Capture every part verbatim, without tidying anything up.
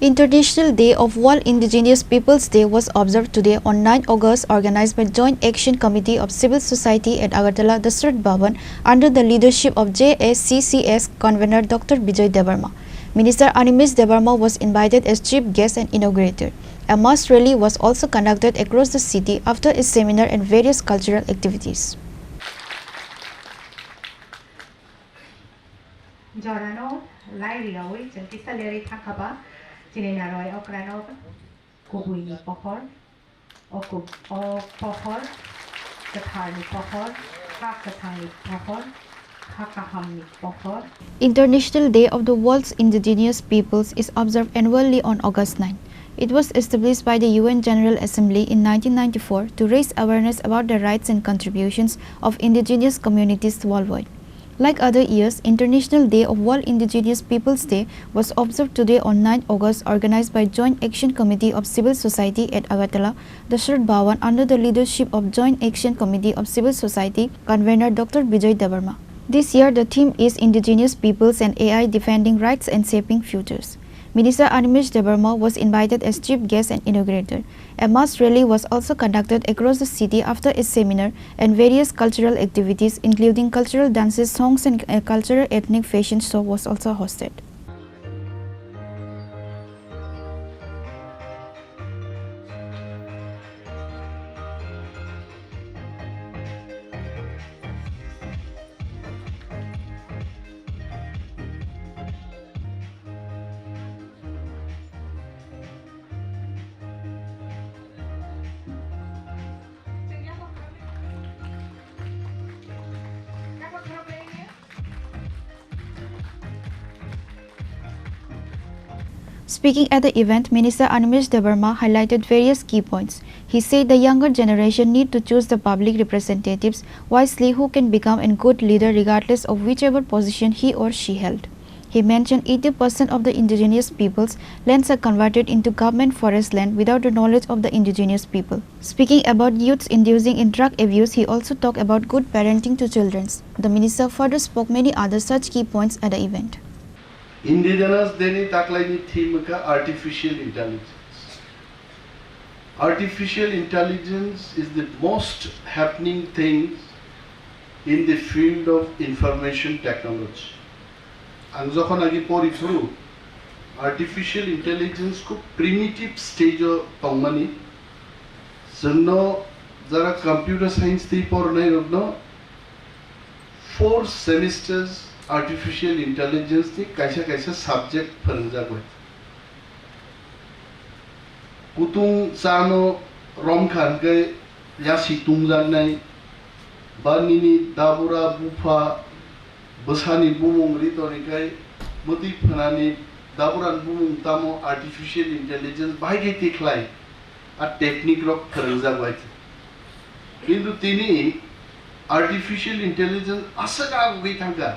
International Day of World Indigenous Peoples Day was observed today on nine August, organized by Joint Action Committee of Civil Society at Agartala Dasrat Bhavan under the leadership of J A C C S convener Doctor Bijoy Debbarma. Minister Animesh Debbarma was invited as chief guest and inaugurator. A mass rally was also conducted across the city after a seminar and various cultural activities. Jorano lai riyawi chwng kisa lerwi thangkha ba, chini narwai okrano kubuini pohor, o kub-, o pohor, kwtharni pohor, ha kwthangni pohor, ha kahamni pohor. International Day of the World's Indigenous Peoples is observed annually on August nine. It was established by the U N General Assembly in nineteen ninety-four to raise awareness about the rights and contributions of indigenous communities worldwide. Like other years, International Day of World Indigenous Peoples Day was observed today on nine August, organized by Joint Action Committee of Civil Society at Agartala, Dasrat Bhawan, under the leadership of Joint Action Committee of Civil Society convener Doctor Bijoy Debbarma. This year, the theme is Indigenous Peoples and A I: Defending Rights and Shaping Futures. Minister Animesh Debbarma was invited as chief guest and inaugurator. A mass rally was also conducted across the city after a seminar, and various cultural activities, including cultural dances, songs, and a cultural ethnic fashion show, was also hosted. Speaking at the event, Minister Animesh Debbarma highlighted various key points. He said the younger generation need to choose the public representatives wisely who can become a good leader regardless of whichever position he or she held. He mentioned eighty percent of the indigenous people's lands are converted into government forest land without the knowledge of the indigenous people. Speaking about youths inducing in drug abuse, he also talked about good parenting to children. The minister further spoke many other such key points at the event. Indigenous Day ni taklaini theme wngkha artificial intelligence. Artificial intelligence is the most happening thing in the field of information technology. Ang jokhon agi pori phuru artificial intelligence khub primitive stage o tongmani. Chwngno jara computer science tei pornai rokno four semesters artificial intelligence ni kaisa kaisa subject phwrwngjak bai. Kutung chano romkha hwnkhe yasi tungjaknai, ba nini dabura bupha bwsani bumung ri tonikhai mwtwi phwnani daburani bumung tamo artificial intelligence bahai khe tikhlai a technique rok phwrwngjak bai. Kintu tini artificial intelligence aswk agugwi thangkha.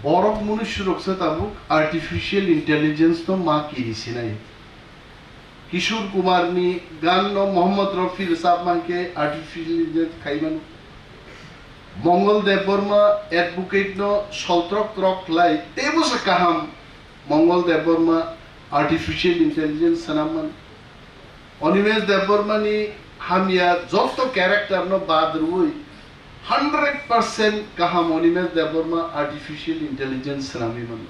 Borok munusuroksa tabuk artificial intelligence no ma kiri sinai. Kishore Kumar ni gan no Mohammad Rafi rwchap mankhe artificial intelligence khai mano. Mongol Debbarma advocate no soltrok trok khlai teibo se kaham Mongol Debbarma artificial intelligence swnam mano. Animesh Debbarma ni hamya joto character no bad rwui hundred percent kaham Animesh Debbarma artificial intelligence swnamwi mano.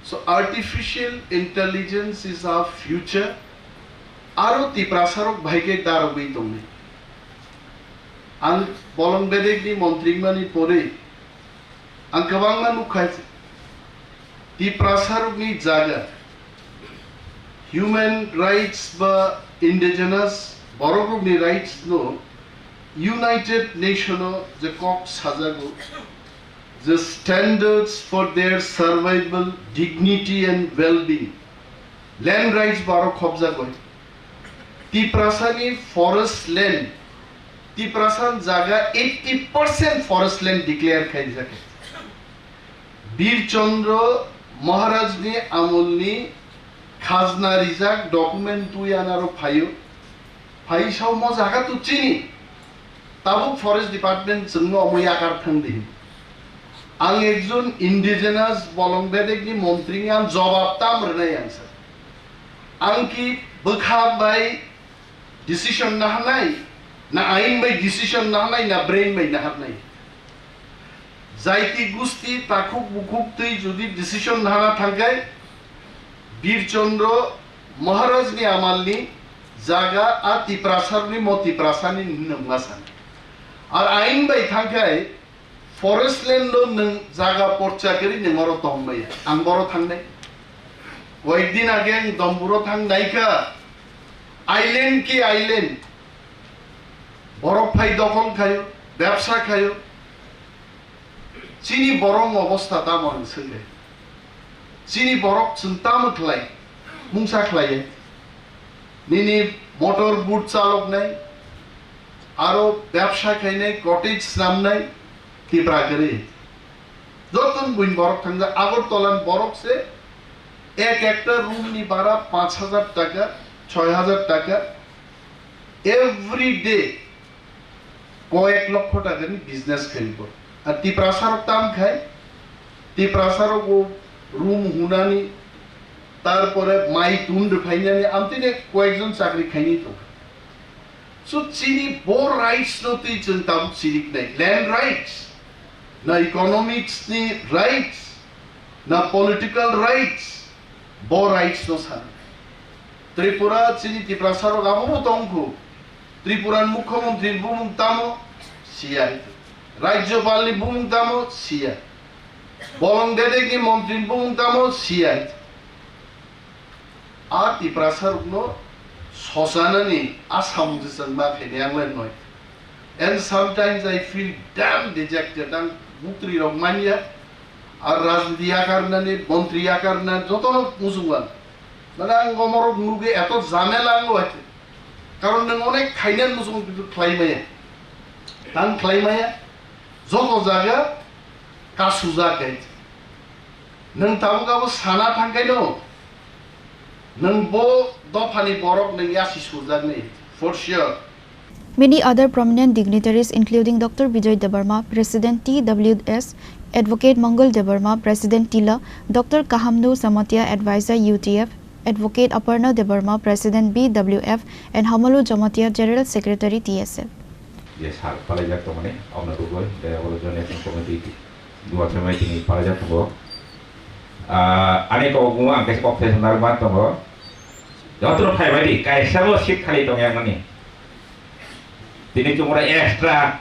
So artificial intelligence is our future. Aro Tiprasa rok bahai khe darogwi tongnai. Ang bolong bedek ni montri mani pore ang kwbangma nukha. Tiprasa rokni jaga human rights ba indigenous borok rokni rights no United Nation o je kok sajago, the standards for their survival, dignity and well-being, land rights baro khobjagoi. Tiprasani forest land, Tiprasan jaga eighty percent forest land declare khaijak. Bir Chandra Maharaj ni amol ni khajna rijak document tui anaro phaio. Phai sao mo jaga tu chini. Tabuk Forest Department chwngno omo yakar thang di. Ang ekjon indigenous bolong bedek ni montri ni ang jobab tam rwnai ang sa. Ang ki bwkha bai decision naharnai, na ain bai decision naharnai, na brain bai naharnai? Jaiti gusti takhuk bukhuk twi jodi decision nahana thangkhai, Bir Chandra Maharaj ni amal ni jaga a Tiprasarni mo Tiprasani nungma san. Ar ain bai thangkhai, forest land no nwng jaga porcha kwrwi nwng oro tong maya. Ang boro thangnai. Koyekdin age ang Domburo thang naikha. Island ki island. Borok phai dokol khayo, bebsa khayo. Chini borok ni obostha tamo ang swngkhe. Chini borok chwng tamo khlai, mungsa khlaiya. Nini motor boat chaloknai, aro bebsa khainai, cottage snamnai, Tipra kwrwi. Joto buini borok thangjak, Agartala ni borok se ek ekta room ni bara panch hajar taka, choi hajar taka, every day koyek lokho taka ni business khaio. Ar Tiprasa rok tam khai, Tiprasa rok bo room hunani, tarpore mai tun rwphainani, amtwini koyekjon chakri khainai tongkha. So chini bo rights no twi chwng tabuk chiriknai, land rights, na economics ni rights, na political rights, bo rights no sana. Tripura chini Tiprasa rok abo bo tongkhu. Tripura ni Mukhyamantri ni bumung tamo siya. Rajyapal ni bumung tamo siya. Bolong dedek ni montri ni bumung tamo siya. A Tiprasa rokno sosanani a samung se chwng ma khainai ang le noi. And sometimes I feel damn dejected. Ang mukri rok manya, ar rajniti yakarnani, montri yakarna jotono muchungo ang. Mane ang omorok nuge eto jamela ang lo hai. Karon nwng onek khainani muchungo kintu khlai maya. Tang khlai maya. Joto jaga kasujak hai. Nwng tabuk abo sana thangkhaino, nwng bo dophani borok nwng yasi surjaknai, for sure. Many other prominent dignitaries, including Doctor Bijoy Debbarma, President T W S, Advocate Mangal Debbarma, President TILA, Doctor Kahamnu Samatia, Advisor U T F, Advocate Aparna Debbarma, President B W F, and Hamalu Jamatia, General Secretary T S F. Je sal palaijak tongmani, aboni bagwi, de, abo Joint Action Committee. Duathaimai tini palajak tongo. Ah, ani kok bumo ang kaisa kok thai sanai man tongo. Jotono phaibai di, kaisa bo seat khali tongya mani. Tini chumura extra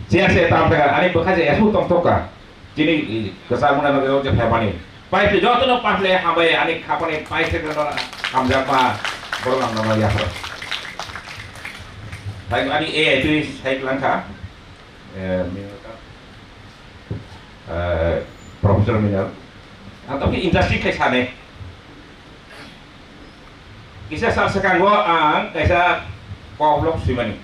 chair se tam thaka, ani bwkha se esu tong thok ka. Tini kwchak muna no je phaimani. Pai se jotono patle hambai ani khapani pai se no hamjak ma borok ang no ya. Pai ani A I twi sai langkha. Eh, eh, Professor Minal. Ang tamo khe industry khai sane. Kisa sal swkango ang kaisa kok lok swimani.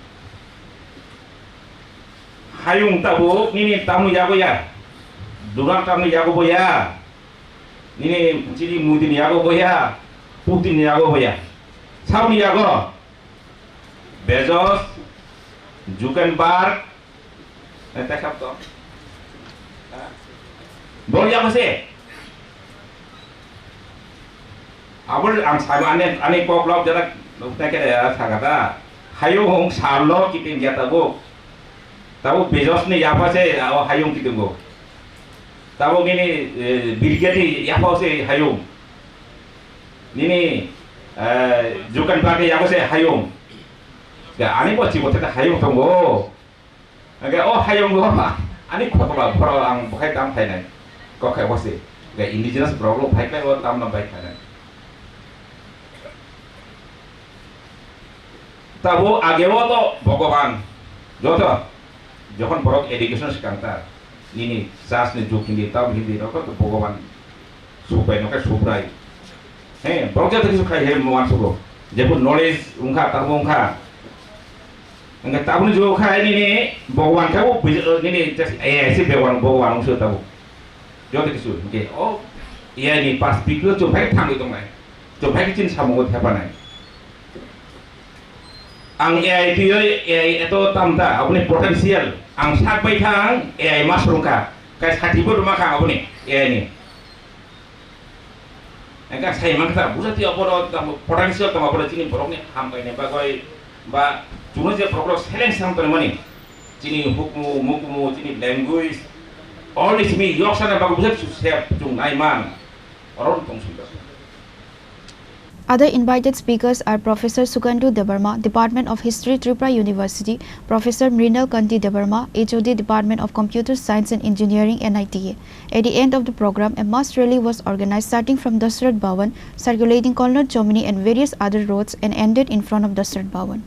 Hayung tabuk nini tamni yago ya. Durang tamni yago bo ya. Nini chini Modi ni yago bo ya. Putin ni yago bo ya. Sabni yago. Bezos, Zuckerberg, Eh, tak sab to. Ha? Bol ya mase. Abol ang sama ane, ane kok lok jara, lok ta kere ya, sagata. Hayo hong sarlo kitin ya tabo. Tabo Bezos ni yapa se, o hayung kitin go. Tabo gini, eh, Bill Gates ni yapa se hayung. Nini, eh, Zuckerberg ni yapa se hayung. Ya, ani bo chibo tete hayung tongo. Hingke o hayung o ani khotla phoro ang bokhai tam phainai. Kok khai bosi. Hingke indigenous borok rok phai khlai o tam no bai khlainai. Tabo age o to Bhogoban. Joto. Jokhon borok education swkang ta. Nini church ni juk hindi, tam hindi, rok to Bhogoban. Supai no khe Subrai. He, borok jata kisa khai he muan sugo. Jebo knowledge wngkha, tamo wngkha. Hingke tabukni jugo khai nini Bhagwan khe bo nini just A I se Bhagwan, Bhagwan wngse tabuk. Joto kisu hingke o A I ni perspective o chwng phai thangwi tongnai. Chwng phai chini samungo thepanai. Ang A I twiwi A I eto tamta, aboni potential. Ang sak bai kha ang A I master wngkha. Kai sati bo rwma kha aboni A I ni. Engka sai mankha bujati oporo tamo potential tamo oporo chini borokni hamkaini bagwi ba chwngno je borok seleng sam tongmani chini hukmu mukmu chini language all is me yoksana bagwi bujati se chung naiman oro tong sunda. Other invited speakers are Professor Sukandu Debbarma, Department of History, Tripura University, Professor Mrinal Kanti Debbarma, H O D, Department of Computer Science and Engineering, N I T A. At the end of the program, a mass rally was organized starting from Dasrat Bhawan, circulating Kolnot Chomini and various other roads and ended in front of Dasrat Bhawan.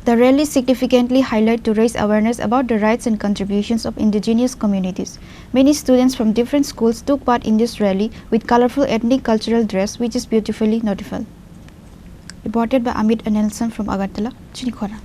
The rally significantly highlight to raise awareness about the rights and contributions of indigenous communities. Many students from different schools took part in this rally with colorful ethnic cultural dress, which is beautifully notified. Reported by Amit and Nelson from Agartala, Chinikhora.